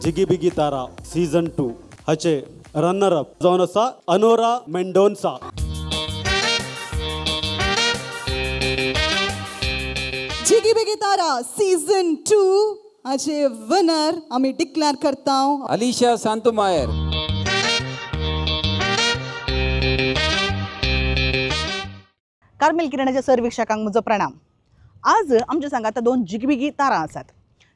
जिगीबिगी तारा season 2 हाचे runner up जावन आसा अनोरा मेंडोन्सा. जिगीबिगी तारा सीजन 2 हाचे विनर आमी डिक्लेअर करता अलिशा सांतुमायर. कार्मेल किरणाच्या सर वीक्षकांक म्हजो प्रणाम. आज आमच्या सांगाता दोन जिगीबिगी तारा आसात.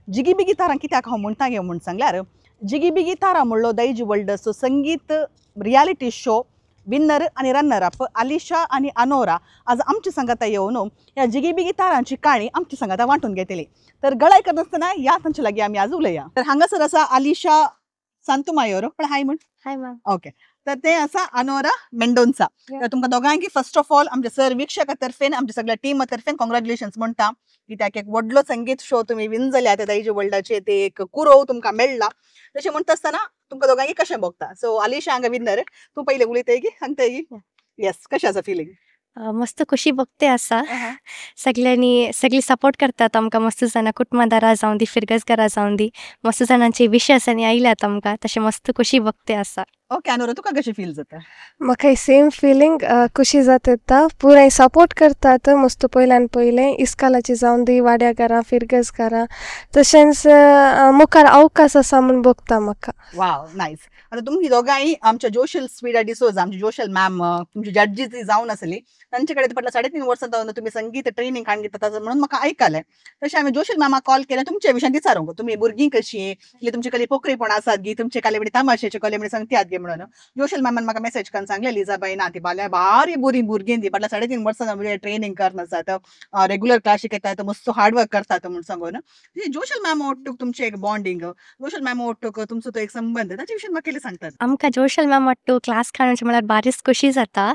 जिगीबिगी तारा कित्याक हांव म्हणटा गे म्हूण सांगल्यार जिगीबिगी तारा म्हणलो दायजी वर्ल्डाचो संगीत रियालिटी शो विनर आनी रनर अप अलिशा आनी अनोरा आज आमच्या सांगाता येवन ह्या जिगीबिगी तारांची काणी आमच्या सांगाता वांटून घेतली. तर गळाय करनासतना ह्या तांचे लागीं आमी आज उलया. तर हांगासर आसा अलिशा सांतुमायोर. पण हाय म्हण. हाय मॅम. ओके, तर ते आसा अनोरा मेंडोन्सा. तर तुमकां दोगांकी फर्स्ट ऑफ ऑल आमच्या सर वीक्षका तर्फेन आमच्या सगळ्या टीमा तर्फेन कॉंग्रॅच्युलेशन्स म्हणटा कित्याक एक व्हडलो संगीत शो तुमी विन जाल्या ते दायजी वर्ल्डाचे ते एक कुरोव तुमकां मेळ्ळा. तशें म्हणटा आसतना तुमकां दोगांकी कशें भोगता? सो अलिशा हांगा विनर, तूं पयलें उलयताय की सांगताय की? येस, कशें आसा फिलींग? मस्त खुशी भोगते आसा. सगळ्यांनी सगळी सपोर्ट करतात आमकां. मस्त जाणां कुटुंबादारां जावं दी, फिरगजकारां जावं दी, मस्त जाणांचे विशस आनी आयल्यात आमकां. तशें मस्त खुशी भोगते आसा. ओके अनोरा, तुका कशें फील जाता? म्हाका सेम फिलींग, खुशी जाता. पुराय सपोर्ट करतात मस्त पयल्यान पयलें इस्कालाची जावन दी, वाड्या घरां, फिरगजकारां, तशेंच मुखार अवकाश आसा म्हूण भोगता म्हाका. वाव, नायस. आतां तुमी दोगांय आमच्या जोशल स्वीडा डिसोजा, आमची जोशल मॅम तुमची जड्जीस जावन आसली, तांचे कडेन फाटल्या 3.5 वर्सां जावन तुमी संगीत ट्रेनिंग काडून घेतात म्हणून म्हाका आयकलें. तशें हांवें जोशल मॅमाक कॉल केलें तुमच्या विशयान विचारूंक, तुमी भुरगीं कशीं, इल्ली तुमचे कडेन पोकरीपण आसात गी, तुमचे काले म्हणजे तमाशेचे कले म्हणजे सांगतात गे म्हणून. जोशल मॅमान म्हाका मेसेज करून सांगलें, लिजाबाई ना ती बाल्या भारी बरी भुरगीं ती फाटल्या 3.5 वर्सां म्हणजे ट्रेनिंग करन आसात, रेगुलर क्लास शिकयतात, मस्त हार्डवर्क करतात म्हूण सांगून. जोशल मॅम ओट्टूक तुमचें एक बॉन्डिंग, जोशल मॅम ओट्टूक तुमचो तो एक संबंद, ताचे विशयान म्हाका कितें सांगतात? आमकां जोशल मॅम ओट्टू क्लास काडून म्हळ्यार बारीच खुशी जाता.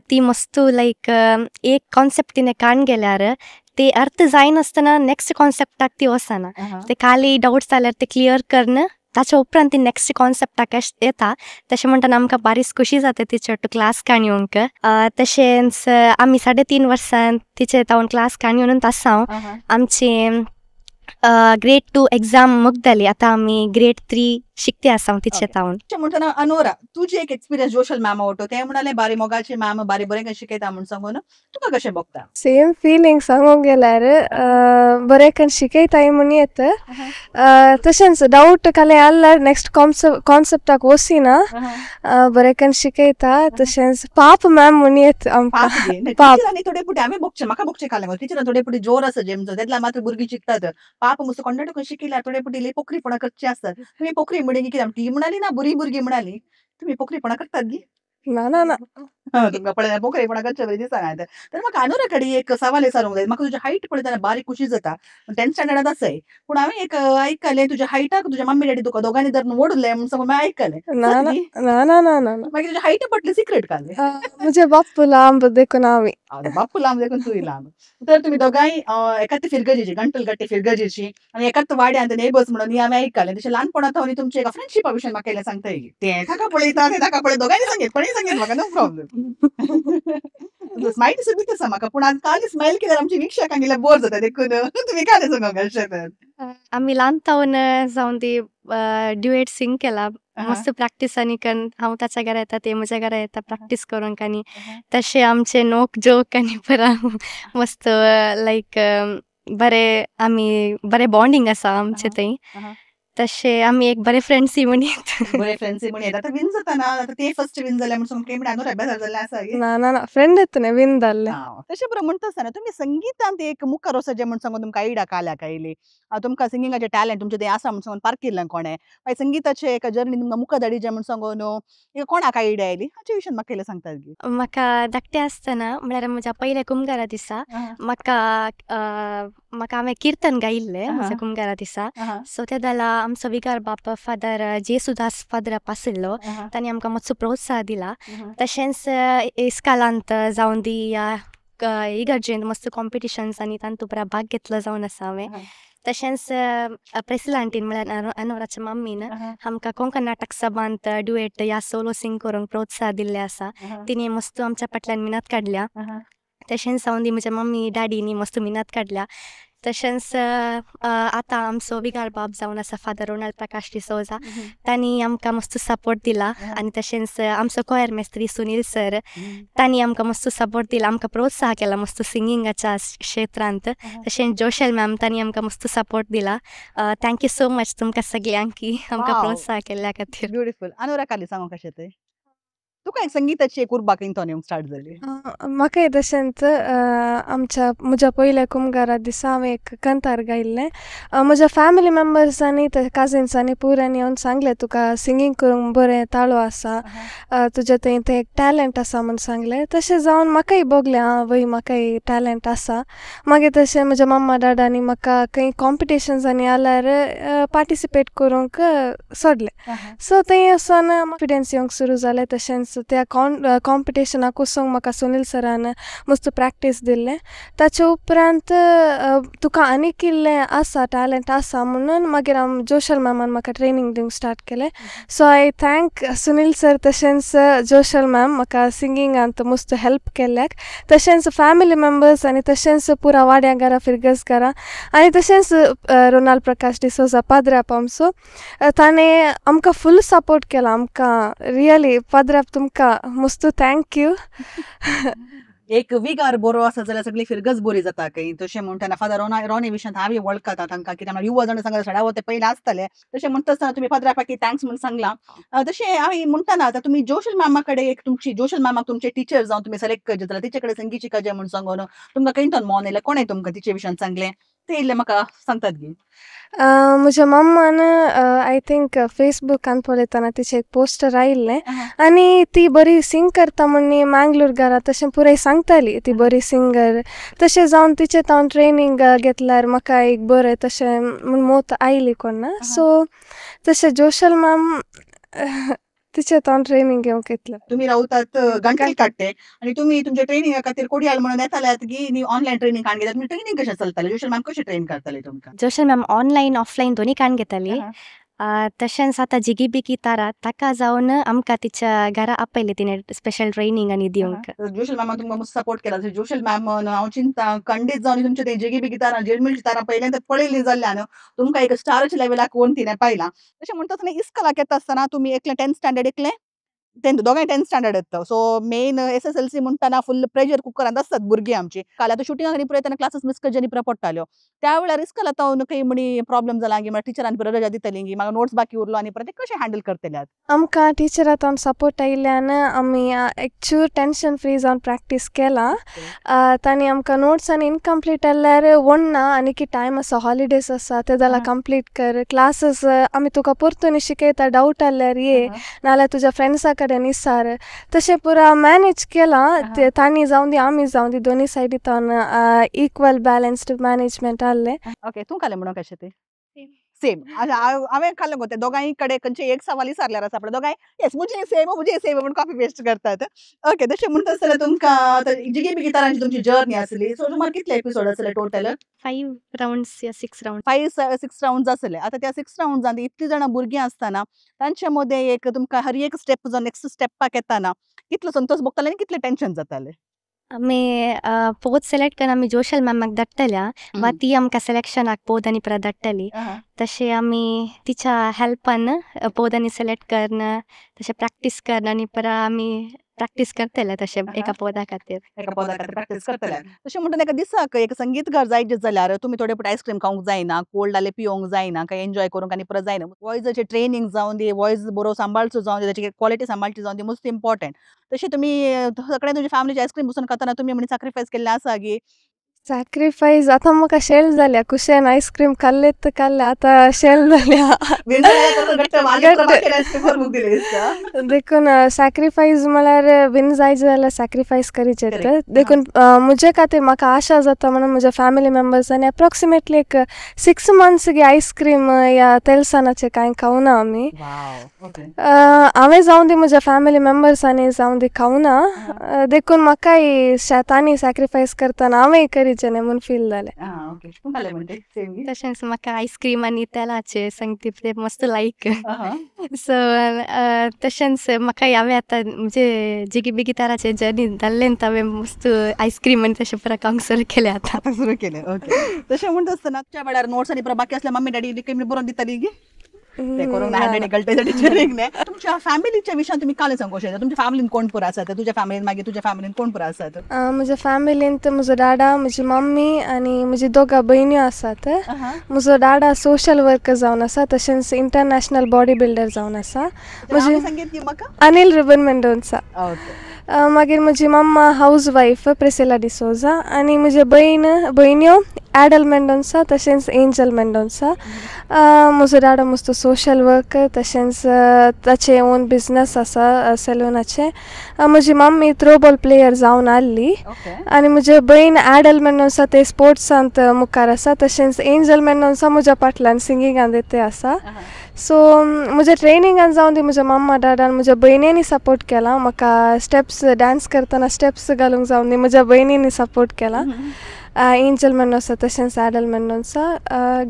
ती मस्त लायक एक कॉन्सेप्ट तिणें काडून गेल्यार ते अर्थ जायनासतना नेक्स्ट कॉन्सेप्टाक ती वचना. ते खाली डावट्स जाल्यार ते क्लियर करून ताच्या उपरांत ती नेक्स्ट कॉन्सेप्टाक येता. तशें म्हणटना आमकां बारीच खुशी जाता तिचे क्लास काडून येवंक. तशेंच आमी 3.5 वर्सां तिचे तावन क्लास काडून येवन आसा. आमचे ग्रेड 2 एग्जाम मुगदली, आतां आमी ग्रेड 3 शिकते आसा तिचे तावन. म्हणटना अनोरा, तुजी एक एक्सपिरियन्स जोशल मॅम ओटो, ते म्हणाले बारी मोगाचे मॅम बारी बरें कशें शिकयता म्हूण सांगून, तुका कशें भोगता? सेम फिलींग सांगूंक गेल्यार बरें करून शिकयताय म्हूण येत. तशेंच डावट काले आसल्यार नेक्स्ट कॉन्सेप्टाक वसिना, बरें करून शिकयता. तशेंच पाप मॅम म्हूण येत आमकां. पाप थोडे पुटी आमी भोगचे, म्हाका भोगचे काले टिचरान थोडे पुटी जोर आसा जेमचो, तेतल्या मात्र भुरगीं शिकतात. पाप मस्त कोंडाटो करून शिकयल्यार थोडे पुटी पोकरीपणां करची आसतात. तुमी पोकरी कित्याक ती म्हणाली ना बरी भुरगीं म्हणाली, तुमी पोकरीपणां करतात गी? ना ना ना, तुमकां पळयल्यार पोकरीपणां करचे बरें दिसना. तर म्हाका अनोरा कडेन एक सवाल विचारूंक जाय. म्हाका तुजी हायट पळयतना बारीक खुशी जाता, 10th स्टँडर्डांत आसय, पूण हांवें एक आयकलें तुज्या हायटाक तुज्या मम्मी डॅडी तुका दोगांनी धरून ओडलें म्हूण सांगून हांवें आयकलें. ना ना ना ना ना, मागीर तुज्या हायट पडली सिक्रेट काडलें. म्हजे बाप्पू लांब देखून हांवें. बाप्पू लांब देखून तूं लांब. तर तुमी दोगांय एकाच फिरगजेची, गंटलगट्टे फिरगजेची आनी एकाच वाड्यांत नेबर्स म्हणून ही हांवें आयकलें. तशें ल्हानपणांत हांव तुमचे एका फ्रेंडशिपा विशयान म्हाका केलें सांगता तें ताका पळयता, तें ताका पळय, दोगांनी सांगेत, कोणीय सांगेत म्हाका, नो प्रॉब्लम. स्मायल सुद्दां आसा म्हाका, पूण आज काल स्मायल केल्यार आमची वीक्षकांक गेल्यार बोर जाता, देखून तुमी काल सांगूंक अशें. तर आमी ल्हान तावन जावन ती ड्युएट सिंग केला, मस्त प्रॅक्टीस आनी करून हांव ताच्या घरा येता, ते म्हज्या घरा येता प्रॅक्टीस करूंक. आनी तशें आमचे नोक जोक आनी पुरा मस्त लायक बरें आमी बरें बॉन्डिंग आसा आमचें थंय. तशें आमी एक बरे फ्रेंड्सी म्हणीत. बरे फ्रेंड्सी म्हणीत. आतां विन जाता आतां ते फर्स्ट विन जाले म्हूण सांगून म्हणल्यार अनोरा बेजार जाल्लें आसा. ना ना ना, फ्रेंड येतने विन जाल्ले. तशें बरें म्हणटा आसतना तुमी संगितांत एक मुखार वचचें म्हूण सांगून तुमकां आयडिया काल्याक आयली, तुमकां सिंगिंगाचें टॅलंट तुमचें तें आसा म्हूण सांगून पारखिल्लें कोणें, मागीर संगिताचें एका जर्नी तुमकां मुखार धाडिचें म्हूण सांगून कोणाक आयडिया आयली, हाचे विशयान म्हाका इल्लें सांगतात गी? म्हाका धाकटें आसतना म्हळ्यार म्हज्या पयल्या कुमगारा दिसा म्हाका म्हाका हांवें किर्तन गायिल्लें म्हज्या कुमगारा दिसा. सो ते जाल्यार आमचो विगार बाप फादर जेसुदास फादर आशिल्लो, तांणी आमकां मातसो प्रोत्साह दिला. तशेंच इस्कालांत जावन दी या इगर्जेंत मस्त कॉम्पिटिशन्स आनी तातूंत पुरा भाग घेतलो जावन आसा हांवें. तशेंच प्रेसिल आंटीन म्हळ्यार अनोराच्या मम्मीन आमकां कोंकण नाटक सभांत ड्युएट या सोलो सिंग करूंक प्रोत्साह दिल्लें आसा. तिणें मस्त आमच्या फाटल्यान मिनत काडल्या. तशेंच जावन दी म्हज्या मम्मी डॅडीनी मस्त मिनत काडल्या. तशेंच आतां आमचो विगार बाब जावन आसा फादर रोनाल्ड प्रकाश डिसोजा, तांणी आमकां मस्त सपोर्ट दिला. आनी तशेंच आमचो कोयर मेस्त्री सुनील सर, तांणी आमकां मस्त सपोर्ट दिला, आमकां प्रोत्साह केला मस्त सिंगिंगाच्या क्षेत्रांत. तशेंच जोशल मॅम, तांणी आमकां मस्त सपोर्ट दिला. Thank you so much तुमकां सगळ्यांकी आमकां प्रोत्साह केल्ल्या खातीर. ब्युटिफूल. अनोरा, काली सांगू कशें तें, तुका एक संगीताची एक उर्बा खंय येवंक स्टार्ट जाली? म्हाकाय तशेंच, आमच्या म्हज्या पयल्या कुमगारा दिसा हांवें एक कंतार गायिल्लें. म्हज्या फॅमिली मेंबर्सांनी, कजिन्सांनी पुरांनी येवन सांगलें, तुका सिंगींग करूंक बरें ताळो आसा, तुजें थंय तें एक टॅलंट आसा म्हूण सांगलें. तशें जावन म्हाकाय भोगलें, आं वय, म्हाकाय टॅलंट आसा. मागीर तशें म्हज्या मम्मा डाडांनी म्हाका खंय कॉम्पिटिशन्सांनी आल्यार पार्टिसिपेट करूंक सोडलें. सो थंय वचोन कॉन्फिडन्स येवंक सुरू जालें. तशेंच त्या कॉम्पिटिशनाक वचूंक म्हाका सुनील सरान मस्त प्रॅक्टीस दिल्लें. ताचे उपरांत तुका आनीक इल्लें आसा, टॅलंट आसा म्हणून मागीर जोशल मॅमान म्हाका ट्रेनींग दिवंक स्टार्ट केलें. So I thank Sunil sir तशेंच जोशल मॅम म्हाका सिंगिंगांत मस्त हेल्प केल्ल्याक. तशेंच फॅमिली मेंबर्स आनी तशेंच पुरा वाड्या घरा, फिरगज घरा आनी तशेंच रोनाल्ड प्रकाश डिसोजा पाद्राप आमचो, ताणें आमकां फूल सपोर्ट केला आमकां. रियली पाद्राप, तुमकां मस्त thank you. एक विगार बरो आसा जाल्यार सगळी फिरगज बरी जाता खंय. तशें म्हणटना फादर रोनी विशयांत हांवें वळखता तांकां, कित्याक म्हळ्यार युवा जाण सांगता सडावो ते पयलीं आसतले. तशें म्हणटा आसतना तुमी पाद्रापाकी thanks म्हूण सांगलां. तशें हांवें म्हणटना आतां तुमी जोशल मामा कडेन एक तुमची जोशल मामाक तुमचे टिचर जावन तुमी सिलेक्ट करचे जाल्यार तिचे कडेन संगीत शिकायचें म्हूण सांगून तुमकां खंयच्यान मोन येयलें? कोणें तुमकां तिचे विशयान सांगलें तें इल्लें म्हाका सांगतात गी? म्हज्या मम्मान I think फेसबुकान पळयतना तिचें एक पोस्टर आयिल्लें आनी ती बरी सिंग करता म्हूण मँगलोर घरा तशें पुराय सांगताली, ती बरी सिंगर. तशें जावन तिचें हांव ट्रेनींग घेतल्यार म्हाका एक बरें तशें म्हूण मोत आयली कोन्ना. सो तशें जोशल मॅम, तिचें हांव ट्रेनींग घेवंक येतलें. तुमी रावतात गंटल काडटे आनी तुमी तुमच्या ट्रेनिंगा खातीर कोडियाल म्हणून येताल्यात की नी ऑनलायन ट्रेनिंग काडून घेतात? तुमी ट्रेनिंग कशें चलतालें? जोशल मॅम कशें ट्रेन करताले तुमकां? जोशल मॅम ऑनलायन ऑफलायन दोन्ही काडून घेताली. तशेंच आतां जिगी बिगी तारा ताका जावन आमकां तिच्या घरा आपयलें तिणें स्पेशल ट्रेनींग आनी दिवंक. जोशल मॅमान तुमकां मस्त सपोर्ट केला. जोशल मॅम, हांव चिंता खंडीत जावन तुमचे ते जिगी बिगी तारा, झिळमिळची तारा पयल्यान पळयली जाल्ल्यान तुमकां एक स्टाराच्या लेवलाक कोण तिणें पायला. तशें म्हणटा आसतना इस्कलाक येता आसतना तुमी एकलें 10th standard, एकलें 10th, दोगांय 10th standard येता. सो मेन एसएसएलसी म्हणटाना फुल प्रेशर कुकरांत आसतात भुरगीं आमची. काल आतां शुटिंगाक आनी पळयतना क्लासीस मिस करचे आनी पडटाल्यो. त्या वेळार इस्कलात खंय म्हणी प्रॉब्लम जाला गी, म्हळ्यार टिचरान परत रजा दितली गी, म्हाका नोट्स बाकी उरलो आनी परत ते कशें हँडल करतले? आमकां टिचरा तावन सपोर्ट आयिल्ल्यान आमी एक चूर टेंशन फ्री जावन प्रॅक्टीस केलां. तांणी आमकां नोट्स आनी इनकम्प्लीट आसल्यार वण्णा, आनी टायम आसा, हॉलिडेज आसा, ते जाल्यार कंप्लीट कर, क्लासीस आमी तुका परतून शिकयता, डावट आसल्यार ये, नाल्यार तुज्या फ्रेंड्सा कडेन विचार. तशें पुरा मॅनेज केलां ते तांणी जावं दी, आमी जावं दी, दोनी सायडी तावन इक्वल बॅलन्स्ड मॅनेजमेंट आहलें. ओके, तूं कालें म्हणून कशें तें सेम हांवें खालें गो ते दोगांय कडेन खंयचे एक सवाल विचारल्यार आसा पळय, दोगांय येस, मुझे सेम, मुझे सेम म्हूण कॉपी पेस्ट करतात. ओके, तशें म्हणटा आसतना तुमकां आतां जिगी बिगी तारांची तुमची जर्नी आसली. सो सुमार कितले एपिसोड आसले टोटल? 5 रावंड्स या 6 रावंड. 5 6 रावंड्स आसले. आतां त्या 6 रावंड्सांत इतलीं जाणां भुरगीं आसतना तांचे मदें एक तुमकां हर एक स्टेप जो नेक्स्ट स्टेपाक येताना कितलो संतोश भोगताले आनी कितलें टेंशन जातालें? आमी पोत सिलेक्ट करून आमी जोशल मॅमाक धाडटल्या वा ती आमकां सिलेक्शनाक पोत आनी परत धाडटली. तशें आमी तिच्या हेल्पान पोत आनी सिलेक्ट करून तशें प्रॅक्टीस करून आनी परत आमी प्रॅक्टीस करतले तशें एका पोदा खातीर. एका पोदा खातीर प्रॅक्टीस करतले. तशें म्हणटना एका दिसाक एक संगीतकार जायत जाल्यार तुमी थोडे फावट आयस्क्रीम खावंक जायना, कोल्ड जाल्यार पिवंक जायना, कांय एन्जॉय करूंक आनी परत जायना. वॉयसाचें ट्रेनींग जावं दी, वॉयस बरो सांबाळचो जावं दी, ताची क्वॉलिटी सांबाळची जावं दी, मोस्ट इम्पॉर्टंट. तशें तुमी सगळें तुमच्या फॅमिलीचे आयस्क्रीम बसून खातना तुमी म्हणी सॅक्रिफायस केल्लें आसा गी? सॅक्रिफायस आतां म्हाका शेल जाल्या, कुशेन आयस्क्रीम खाल्लें तर खाल्लें, आतां शेल जाल्या. देखून सॅक्रिफायस म्हळ्यार विन जाय जाल्यार सॅक्रिफायस करीच येता. देखून म्हजे खातीर म्हाका आशा जाता म्हणून म्हज्या फॅमिली मेंबर्सांनी अप्रॉक्सिमेटली एक 6 मंथ्स गी आयस्क्रीम या तेलसानाचें कांय खावना आमी. हांवें जावं दी, म्हज्या फॅमिली मेंबर्सांनी जावं दी, खावना. देखून म्हाकाय तांणी सॅक्रिफायस करतना हांवें करीत. कंपॅरिजन म्हणून फील जालें. ओके, तुमकां म्हणटे सेम? तशेंच म्हाका आयस्क्रीम आनी तेलाचे संगती ते मस्त लायक. सो तशेंच म्हाका हांवें आतां म्हणजे जिगी बिगी ताराचे जर्नी जाल्लें, हांवें मस्त आयस्क्रीम आनी तशें पुरा खावंक सुरू केलें आतां. आतां सुरू केलें. ओके, तशें म्हणटा आसतना तुमच्या वेळार नोट्स आनी पुरा बाकी असल्या मम्मी डॅडी बरोवन दिताली गी ते करूंक ना? हँड कळटा टिचरीक न्ही. तुमच्या फॅमिलीच्या विशयान तुमी काल सांगूंक शकता? तुमच्या फॅमिलीन कोण पुरो आसात? तुज्या फॅमिलीन, मागीर तुज्या फॅमिलीन कोण पुरो आसात? म्हज्या फॅमिलींत म्हजो डाडा, म्हजी मम्मी आनी म्हजी दोगां भयण्यो आसात. म्हजो डाडा सोशल वर्कर जावन आसा, तशेंच इंटरनॅशनल बॉडी बिल्डर जावन आसा. म्हजी संगीत म्हाका अनिल रुबन मेंडोन्सा. मागीर म्हजी मम्मा हावज वायफ प्रिसिला डिसोजा आनी म्हजे भयण भयण्यो एडल मेंडोन्सा तशेंच एंजल मेंडोन्सा. म्हजो डाडो मस्त सोशल वर्कर, तशेंच ताचें ओन बिजनस आसा सॅलूनाचें. म्हजी मम्मी थ्रोबॉल प्लेयर जावन आहली आनी म्हजे भयण एडल मेंडोन्सा ते स्पोर्ट्सांत मुखार आसा, तशेंच एंजल मेंडोन्सा म्हज्या फाटल्यान सिंगिंगान ते आसा. सो म्हज्या ट्रेनिंगान जावन ती म्हज्या मम्मा डाडान म्हज्या भयणींनी सपोर्ट केला म्हाका. स्टेप्स डांस करतना स्टेप्स घालूंक जावन दी म्हज्या भयणींनी सपोर्ट केला, एंजल मेंडोन्सा तशेंच एडल मेंडोन्सा.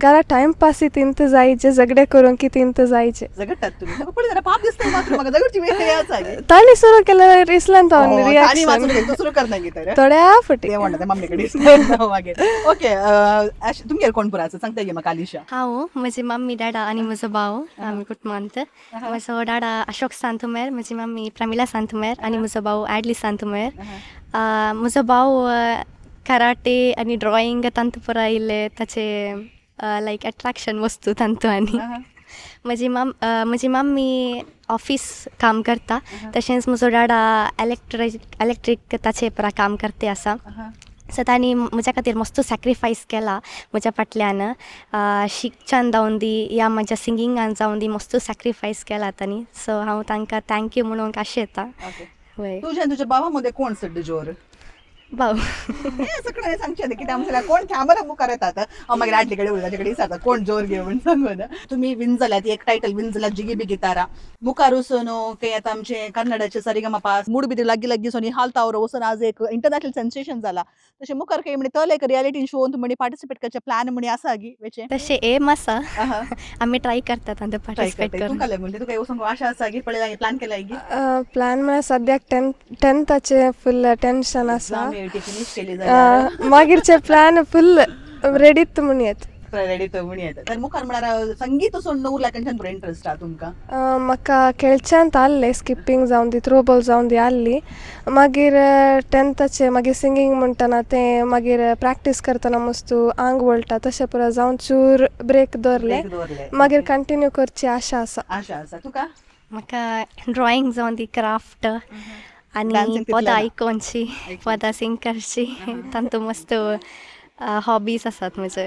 घरा टायमपास तिंत जायचे, झगडे करूंक की तिंत जायचे. झगडटात तुमी? पळय जरा पाप दिसता मात्र म्हाका, झगडची वेळ आसा. तांणी सुरू केल्यार इसल्यान तो रिएक्शन सुरू करना गी तर थोड्या फुटी ते म्हणटा मम्मी कडेन मागीर. ओके, तुमगेर कोण पुरो आसा सांगता गे म्हाका आलिशा? हांव, म्हजी मम्मी डाडा आनी म्हजो भाव, आमी कुटुंबांत. म्हजो डाडा अशोक सांतुमेर, म्हजी मम्मी प्रमिला सांतुमेर आनी म्हजो भाव एडली सांतुमेर. म्हजो भाव कराटे आनी ड्रॉइंग तांतू पुरा इल्लें ताचे लायक एट्रॅक्शन वस्तू तांतू. आनी म्हजी मम्मी ऑफीस काम करता, तशेंच म्हजो डाडा इलेक्ट्रीक ताचे पुरा काम करते आसा. सो तांणी म्हज्या खातीर मस्त सॅक्रिफायस केला म्हज्या फाटल्यान, शिक्षण जावन दी या म्हज्या सिंगिंगान जावन दी, मस्त सॅक्रिफायस केला तांणी. सो हांव तांकां thank you म्हणूंक आशेता. वय. तुज्या तुज्या भावा मदें कोण चड जोर? भाव. सगळें सांगचें न्ही, कित्याक आमच्या कोण कॅमेरा मुखार येतात, हांव मागीर आडले कडेन उलयता, ताचे कडेन विचारता कोण जोर घे म्हूण सांगून. तुमी विन जाल्यात, एक टायटल विन जाल्यात जिगी बिगी तारा. मुखार वचून ते आतां आमचे कन्नडाचे सरिगमपा मूडबिद्री लागीं लागीं वचून हालतावर वचून आज एक इंटरनॅशनल सेन्सेशन जाला. तशें मुखार खंय म्हणी तल एक रियलिटी शोन म्हणी पार्टिसिपेट करचे प्लॅन म्हणी आसा गी वेचे? तशें एम आसा, आमी ट्राय करतात तांतू पार्टिसिपेट करूंक. तुमकां म्हणटा तुका वचूंक आशा आसा गी? पळय प्लॅन केला गी? प्लॅन म्हळ्यार सद्याक टेंथाचें फुल टेन्शन आसा, मागीरचे प्लॅन फुल रेडीत म्हूण येत. रेडी म्हूण येता. तर मुखार म्हळ्यार संगीत सोडून उरला खंयच्यान बरो इंट्रस्ट आहा तुमकां? म्हाका खेळच्यांत आहलें, स्किपींग जावन दी, थ्रोबॉल जावन दी आहली. मागीर टेंथाचे मागीर सिंगींग म्हणटना तें मागीर प्रॅक्टीस करतना मस्त आंग वळटा, तशें पुरो जावन चूर ब्रेक दवरलें, मागीर कंटिन्यू करची आशा आसा. आशा आसा. तुका? म्हाका ड्रॉइंग जावन दी, क्राफ्ट आनी पदां आयकोनची, पदां सिंग करची, तांतू मस्त हॉबीज आसात म्हजे.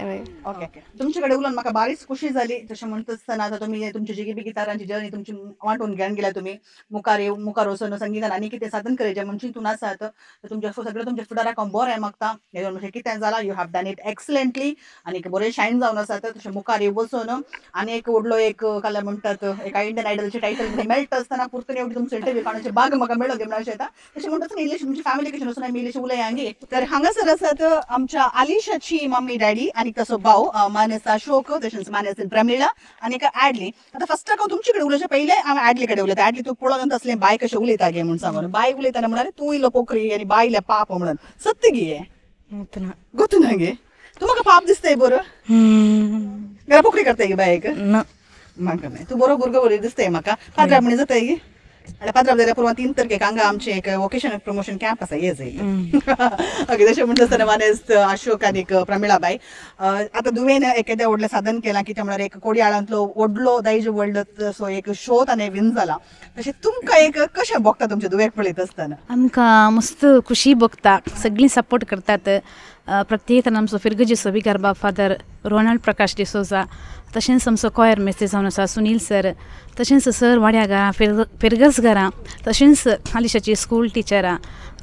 ओके, तुमचे कडेन उलोवन म्हाका बारीच खुशी जाली. तशें म्हणटा आसतना आतां तुमी तुमची जिगी बिगी तारांची जर्नी तुमची वांटून घेवन गेल्या, तुमी मुखार मुखार वचून संगितान आनी कितें साधन करायचें म्हूण चिंतून आसात. तर तुमच्या सगळें तुमच्या फुडाराक हांव बरें मागता. हें म्हणजे कितें जालां, you have done it excellently आनी बरें शायन जावन आसात. तशें मुखार वचून आनी एक व्हडलो एक काल म्हणटात एका इंडियन आयडलचें टायटल मेळटा आसतना पुरतून एवढी तुमचो इंटरव्यू काडून बाग म्हाका मेळो म्हूण अशें येता. तशें म्हणटा आसतना इल्लें तुमची फॅमिली कशी वचून आमी इल्लें उलया गे. तर हांगासर आसात आमच्या आलिशाची मम्मी डॅडी आनी तसो भाव मानस अशोक, तशेंच मानस प्रमिळा आनी एक ऍडली. आतां फर्स्ट हांव तुमचे कडेन उलोवचें पयलें हांव ऍडली कडेन उलयता. ऍडली, तूं पळोवन तसलें बाय कशें उलयता गे म्हूण सांगून. बाय उलयतना म्हणाले तूं इल्लो पोकरी आनी बाय इल्लें पाप म्हणून. सत्य गे हें? गोतू ना गे? तूं म्हाका पाप दिसताय बरो? घरा पोकरी करताय गे बायक? म्हाका न्हय, तूं बरो भुरगो बरो दिसताय म्हाका. पाद्रा म्हणी जाताय गे? आनी पाद्रा जाल्यार पुर्वा 3 तारखेक हांगा आमचें एक वोकेशनल प्रमोशन कॅम्प आसा, ये जाय. ओके, तशें म्हणटा आसतना मानेस्त अशोक आनी प्रमिळाबाय, आतां दुवेन एकेदें व्हडलें साधन केलां, कितें म्हळ्यार एक कोडयाळांतलो व्हडलो दायज वर्ल्ड सो एक शो ताणें विन जाला. तशें तुमकां एक कशें भोगता तुमच्या दुवेक पळयता आसतना? आमकां मस्त खुशी भोगता, सगळीं सपोर्ट करतात. प्रत्येक आमचो फिरगजी सोबिगार बाब फादर रोनाल्ड प्रकाश डिसोजा, तशेंच आमचो कॉयर मेस्त्री जावन आसा सुनील सर, तशेंच सर वाड्या घरां फिरगज घरां, तशेंच आलिशाची स्कूल टिचरां,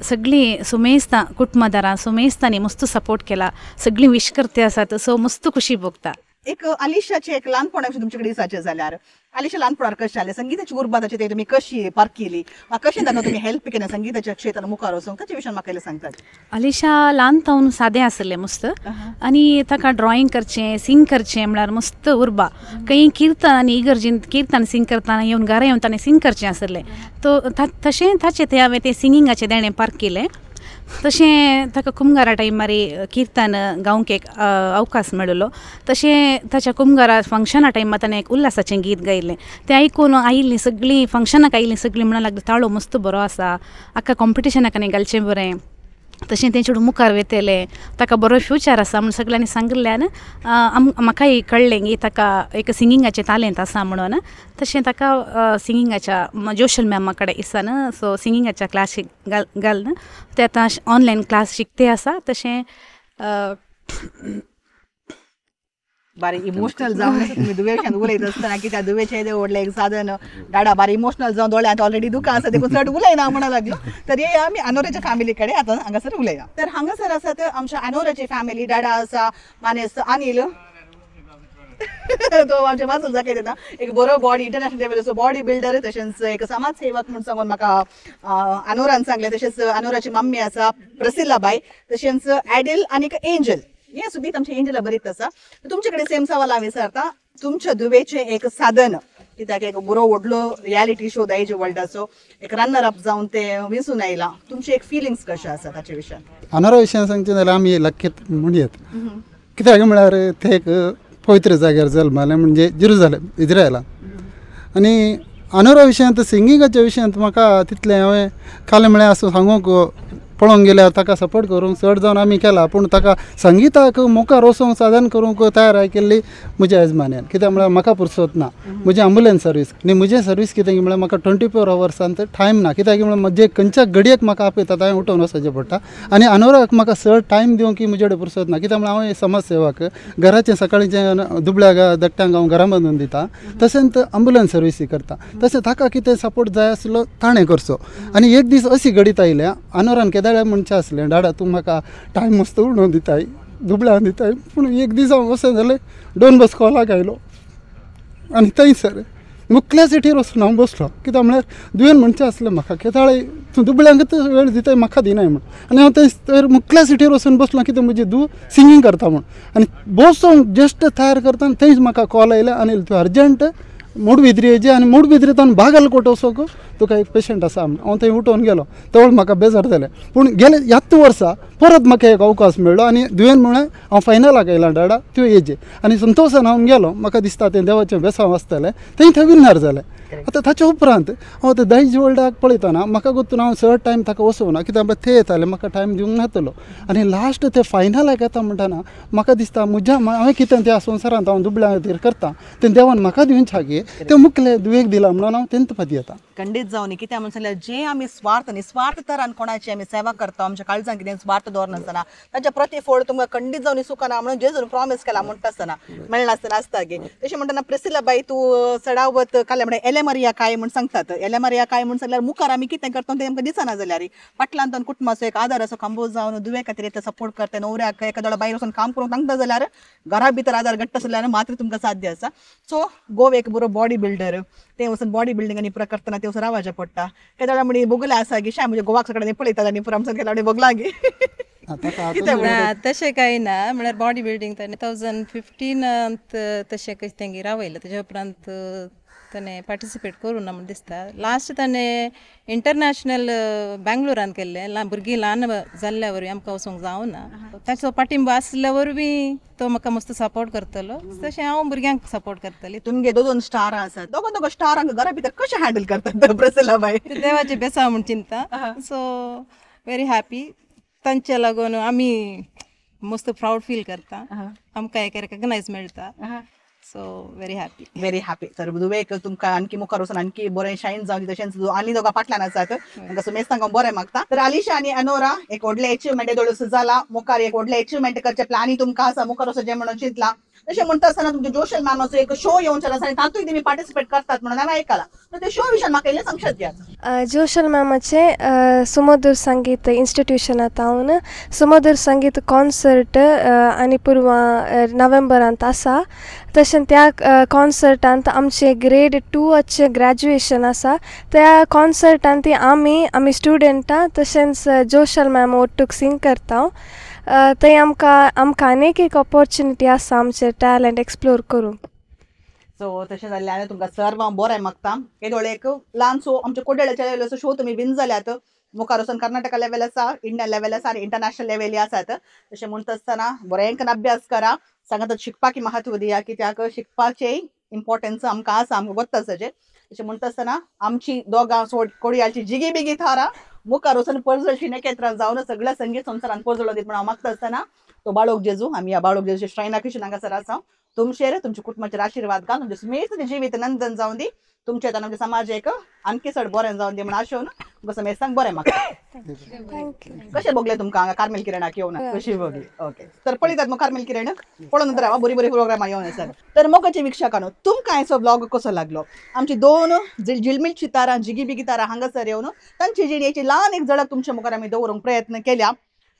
सगळीं सुमेस्तां कुटुंबदारां सुमेस्तांनी मस्त सपोर्ट केला, सगळीं विश करते आसात. सो मस्त खुशी भोगता. एक अलिशाचे एक ल्हानपणा विशीं तुमचे कडेन विचारचें जाल्यार अलिशा ल्हानपणार कशें जालें, संगीताची उर्बा ताची ते तुमी कशी पारखिली वा कशें ताका तुमी हेल्प केलें संगीताच्या क्षेत्रान मुखार वचूंक, ताचे विशीं म्हाका सांगतात. अलिशा ल्हान तावन सादें आसलें मस्त आनी ताका ड्रॉइंग करचें सिंग करचें म्हळ्यार मस्त उर्बा. खंय किर्तन आनी इगर्जीन किर्तन सिंग करतना येवन घरा येवन ताणें सिंग करचें आसलें. तो तशें ताचें तें हांवें तें सिंगिंगाचें देणें पारखिलें. तशें ताका कुमगारा टायमार किर्तन गावंक एक अवकाश मेळिल्लो. तशें ताच्या कुमगारा फंक्शना टायमार ताणें एक उल्हासाचें गीत गायलें. तें आयकून आयिल्लीं सगळीं फंक्शनाक आयिल्लीं सगळीं म्हणूंक लागलीं ताळो मस्त बरो आसा, हाका कॉम्पिटिशनाक आनी घालचें बरें, तशें तें चेडूं मुखार वयतलें, ताका बरो फ्युचर आसा म्हूण सगळ्यांनी सांगिल्ल्यान म्हाकाय कळ्ळें की ताका एक सिंगिंगाचें तालेंत आसा म्हणून. तशें ताका सिंगिंगाच्या जोशल मॅमा कडेन इसान सो सिंगिंगाच्या क्लासीक घालून तें आतां ऑनलायन क्लास शिकते आसा. तशें बारी इमोशनल जावन तुमी दुवेशान उलयत आसतना की त्या दुवेचें येदें व्हडलें एक साधन डाडा बारी इमोशनल जावन दोळ्यांत ऑलरेडी दुकां आसा देखून चड उलयना म्हणून लागलो. तर हे आमी अनोराच्या फॅमिली कडेन आतां हांगासर उलया. तर हांगासर आसात आमच्या अनोराची फॅमिली. डाडा आसा मानेस्त अनिल, तो आमच्या माजूल दाखयता येता एक बरो बॉडी इंटरनॅशनल लेवलाचो बॉडी बिल्डर, तशेंच एक समाजसेवक म्हूण सांगून म्हाका अनोरान सांगलें. तशेंच अनोराची मम्मी आसा प्रसिल्ला बाय, तशेंच एडल आनी एंजल हे सुदीत आमच्या एंजला बरीच आसा. तुमचे कडेन सेम सवाल हांव विचारता, तुमच्या दुवेचें एक साधन कित्याक एक बरो व्हडलो रियलिटी शो दायज वर्ल्डाचो एक रनर अप जावन ते विसून आयला, तुमचे एक फिलिंग्स कशे आसा ताचे विशयान? अनोरा विशयान सांगचें जाल्यार आमी लक्कीत म्हणयेत, कित्याक म्हळ्यार ते एक पवित्र जाग्यार जल्मलें म्हणजे जेरुजलेम इज्रायलान. आनी अनोरा विशयांत सिंगिंगाच्या विशयांत म्हाका तितलें हांवें कालें म्हळ्यार असो सांगूंक पळोवंक गेल्यार ताका सपोर्ट करूंक चड जावन आमी केला, पूण ताका संगिताक मुखार वचूंक साधन करूंक तयार केल्ली म्हज्या येजमान्यान. कित्याक म्हळ्यार म्हाका पुरसत ना म्हजी एम्बुलन्स सर्वीस आनी म्हजें सर्वीस कितें म्हळ्यार म्हाका 24 अवर्सान टायम ना, कित्याक म्हळ्यार म्हजे खंयच्या घडयेक म्हाका आपयता हांवें उठोवन वचचें पडटा. आनी अनोराक म्हाका चड टायम दिवंक की म्हजे कडेन पुरसत ना, कित्याक म्हळ्यार हांव समाज सेवक, घराचें सकाळींचें दुबळ्या धाकट्यांक हांव घरा बांदून दिता, तशेंच एम्बुलन्स सर्विसी करता, तशें ताका कितें सपोर्ट जाय आसलो ताणें करचो. आनी एक दीस अशी घडीत आयल्या अनोरान केदाळ्या म्हणचें आसलें डाडा तूं म्हाका टायम मस्त उडोवन दिताय दुबळ्यान दिताय, पूण एक दीस हांव वचून जालें डॉन बॉस्कोलाक आयलो आनी थंयसर मुखल्या सिटीर वचून हांव बसलो, कित्याक म्हळ्यार दुयेन म्हणचें आसलें म्हाका केदाळे तूं दुबळ्यांकूच वेळ दिताय म्हाका दिनाय म्हूण. आनी हांव थंय मुखल्या सिटीर वचून बसलो कित्याक म्हजी धूव सिंगींग करता म्हूण. आनी बसोंक जस्ट तयार करता थंयच म्हाका कॉल आयले आनी तूं अर्जंट मोडबिद्री येजे आनी मोडबिद्रेंतल्यान बागलकोट वचोंक तुका एक पेशंट आसा म्हूण. हांव थंय उठोवन गेलो, तवळ म्हाका बेजार जालें, पूण गेले ह्याच वर्सा परत म्हाका एक अवकाश मेळ्ळो आनी दुयेन म्हळें हांव फायनलाक आयलां डाडा तूं येजे, आनी संतोशान हांव गेलो. म्हाका दिसता तें देवाचें बेसांव आसतलें, थंय थंय विन्नर जालें. आतां ताच्या उपरांत हांव आतां दायज वर्ल्डाक पळयतना म्हाका गोतून हांव चड टायम ताका वचोवना, कित्याक ते येताले म्हाका टायम दिवंक नातलो. आनी लास्ट ते फायनलाक येता म्हणटना म्हाका दिसता म्हज्या हांवें कितें त्या संवसारांत हांव दुबळ्या खातीर करता तें देवान म्हाका दिवन छागे तें मुखले दुयेक दिलां म्हणून हांव तेंत पदयेता. खंडीत जावन कित्याक म्हणून सांगल्यार जे आमी स्वार्थ निस्वार्थ तरान कोणाची आमी सेवा करता आमच्या काळजान कितें स्वार्थ दवरनासतना ताच्या प्रतिफळ तुमकां खंडीत जावन सुखना म्हणून जेजून प्रॉमीस केला म्हणटा आसतना मेळनासतना आसता गे. तशें म्हणटना प्रिसिला बाई तूं चडावत काल म्हणल्यार एलेमरिया काय म्हूण सांगतात, एलेमरिया काय म्हूण सांगल्यार मुखार आमी कितें करता तें आमकां दिसना जाल्यार फाटल्यान कुटुंबाचो एक आदार असो खांबो जावन दुवे खातीर सपोर्ट करता, नवऱ्याक एखाद्या भायर वचून काम करूंक सांगता जाल्यार घरा भितर आदार घट्ट आसल्यार मात्र तुमकां साध्य आसा. सो गोव एक बरो बॉडी बिल्डर, ते वचून बॉडी बिल्डींग आनी पुरा करतना ते वचून रावाचें पडटा. केदाळा म्हणी बोगले आसा गी श्या म्हणजे गोवाक सगळ्यांनी पळयतात आनी पुरा आमच्यान केला बोगला गी ना तशें कांय ना. म्हळ्यार बॉडी बिल्डींग ताणें 2015 तशें कशें तेंगेर रावयलें, तेज्या उपरांत ताणें पार्टिसिपेट करूं ना म्हूण दिसता. लास्ट ताणें इंटरनॅशनल बेंगलोरान केल्लें, भुरगीं ल्हान जाल्ल्या वरवीं आमकां वचूंक जावना, ताचो पाठिंबो आसल्या वरवीं तो म्हाका मस्त सपोर्ट करतलो, तशें हांव भुरग्यांक सपोर्ट करतलें. तुमगे दोन दोन स्टार आसात, दोगां दोगां स्टारांक घरा भितर कशें हँडल करतात प्रसिला बाय? देवाचें बेसांव म्हूण चिंता, सो वेरी हॅपी. तांच्या लागून आमी मस्त प्रावड फील करता, आमकां एक रेकग्नायज मेळटा, so very happy. Very happy. तर दुवेक तुमकां आणखी मुखार वचून आणखी बरें शायन जावं, तशेंच आनी दोगां फाटल्यान आसात तांकां सुमेस्तांक हांव बरें मागता. तर आलिशा आनी अनोरा एक व्हडलें एचिवमेंट दोळूस जाला, मुखार एक व्हडलें एचिवमेंट करचें प्लॅनी तुमकां आसा, मुखार वचून जें म्हणून चिंतलां. तशें म्हणटा आसतना तुमच्या जोशल मॅमाचो एक शो येवन आसा आनी तातूंत तुमी पार्टिसिपेट करतात म्हणून हांवें आयकलां, तर ते शो विशयान म्हाका इल्लें सांगशात घ्या. जोशल मॅमाचें सुमधुर संगीत इन्स्टिट्यूशनांत हांव सुमधुर संगीत कॉन्सर्ट आनी पुर्वा नोव्हेंबरांत आसा. तशें त्या कॉन्सर्टांत आमचे ग्रेड 2 ग्रॅज्युएशन आसा. त्या कॉन्सर्टांत ती आमी आमी स्टुडंटां तशेंच जोशल मॅम ओट्टूक सिंग करता. थंय आमकां आमकां आनीक एक ऑपॉर्च्युनिटी आसा आमचें टॅलंट एक्सप्लोर करूंक. सो तशें जाल्ल्यान तुमकां सर्व हांव बरें मागता. येदोळ एक ल्हानसो आमच्या कोडेळाच्या लेवलाचो शो तुमी विन जाल्यात, मुखार वचून कर्नाटका लेवल आसा, इंडिया लेवल आसा आनी इंटरनॅशनल लेवली आसात. तशें म्हणटा आसतना बरें करून अभ्यास करा, सांगता शिकपाक महत्व दिया, कित्याक शिकपाचें इम्पॉर्टन्स आमकां आसा, आमकां गोत्त आसा. तशें म्हणटा आसतना आमची दोगां सोड कोडयाळची जिगी बिगी थारा मुखार वचून पर्जळची नखेत्रां जावन सगळ्या संगीत संवसारान पर्जळो दीत म्हणून हांव मागता आसतना तो बाळोक जेजू आमी ह्या बाळोक जेजू श्रायना किशन हांगासर आसा. तुमचेर तुमच्या कुटुंबाचेर आशिर्वाद घाल, तुमचें सुमेस्त जिवीत नंदन जावन दी, तुमच्या आमच्या समाजाक आणखी चड बरें जावन दी म्हणून आशेवन तुमकां समेस्तांक बरें मागता. कशें भोगलें तुमकां हांगा कार्मेल किरणाक येवन? कशी भोगली? ओके, तर पळयतात मग कार्मेल किरण पळोवन रावा, बरी बरी प्रोग्रामां येवन आसात. तर मोगाचे वीक्षकांनो, तुमकां हाचो ब्लॉग कसो लागलो? आमची दोन झिलमिलची तारां जिगी बिगी तारां हांगासर येवन तांची जिणेची ल्हान एक झलक तुमच्या मुखार आमी दवरूंक प्रयत्न केल्या.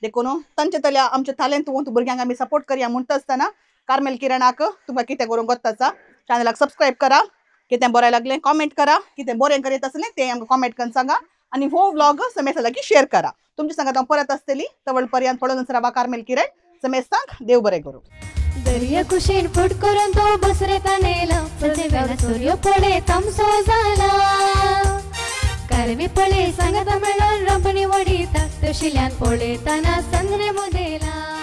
देखून तांचे तल्या आमच्या तालेंत भुरग्यांक आमी सपोर्ट करया म्हणटा आसतना कार्मेल किरणाक तुमकां कितें करूंक गोत्त आसा, चॅनलाक सबस्क्रायब करा, कितें बरें लागलें कॉमेंट करा, कितें बरें करीत आसलें तें आमकां कॉमेंट करून सांगा आनी हो व्लॉग समेस्तां लागीं शेअर करा. तुमच्या सांगात हांव परत आसतली, तवळ पर्यंत पळोवन रावा कार्मेल किरण. समेस्तांक देव बरें करूं. दर्या कुशीन फुट करून तो बसरे तानेला, सूर्य पडे तामसो जाला, कारवी पळे सांगता मेळोन रबणी वडिता, तशिल्यान पळयतना संद्रे मुदेला.